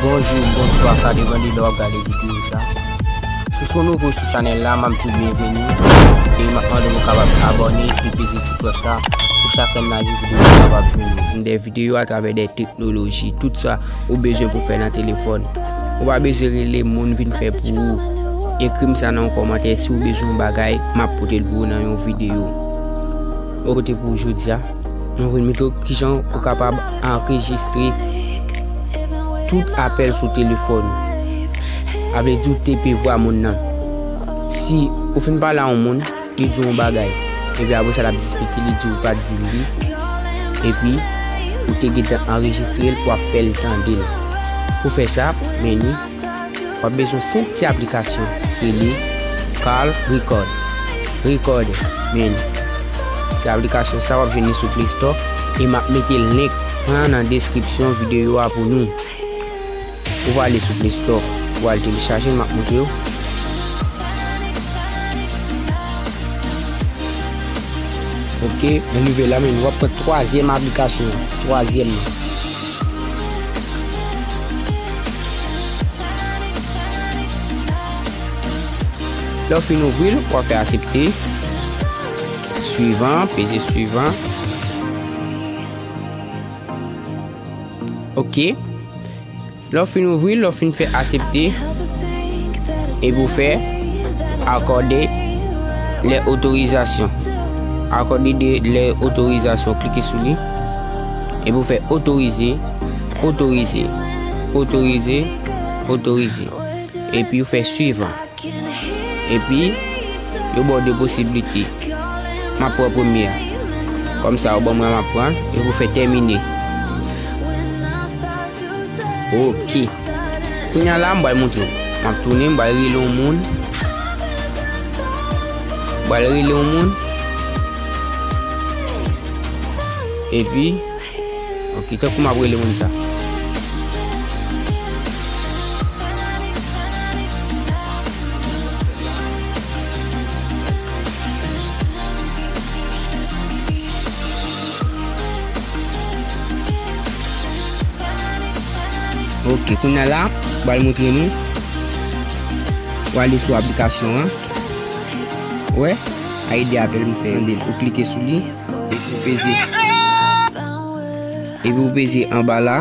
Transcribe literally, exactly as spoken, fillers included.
Bonjou, bonswa, sa depann de lè w ap gade videyo sa. Si w se yon nouvo sou chanèl la, m ap di w byenveni. E m ap mande w kapab abòne epi peze ti klòch la pou chak lè m lage videyo sa kapab jwenn ou. De videyo atravè de teknoloji, tout sa ou bezwen pou fè nan telefòn. Ou pa bezwen rele moun vin fè pou ou. Ekri m sa nan yon kòmantè si w bezwen yon bagay, m ap pote l pou ou nan yon videyo. Kote pou jodi a, nou vin montre w kijan ou kapab anrejistre tout apèl sou telefòn ou. Sa vle di w tepe vwa moun nan. Si ou fin pale a yon moun, li di w yon bagay, epi apre sa l ap dispite, li di w pa t di l li, epi ou te gentan anrejistre l pou w ap fè l tande l. Pou fè sa, men ni, w ap bezwen senp ti aplikasyon ki rele Call Record. Record, men. Se aplikasyon sa w ap jwenn li sou Play Store e m ap mete link lan nan deskripsyon videyo a pou nou. Ou va ale sou Play Store, ou va al telechaje l, m ap montre w. Ok, mwen rive la, men w ap pran twazyèm aplikasyon an, twazyèm nan. Lè w fin ouvri l, w ap fè aksepte. Swivan, peze swivan. Ok. Lè w fin ouvri l, lè w fin fè aksepte, epi w fè accordé les autorisations. Accordé de, les autorisations, klike sou li. Epi w fè otorize, otorize, otorize, otorize. Epi w fè swivan. Epi, yo ba w de posiblite. M ap pran premye a. Kòm sa, yo ban mwen, m ap pran l. Epi w fè tèmine. Ok. Kounye a la, m pral montre w. M ap tounen, m pral rele yon moun. M pral rele yon moun. Epi, ok, tankou m ap rele moun sa. Ok, kounye a la, m pral montre nou. Ou ale sou aplikasyon an. Wè, A I D apèl m fè. Tande l. Ou klike sou li. Epi w peze. Epi w peze anba la.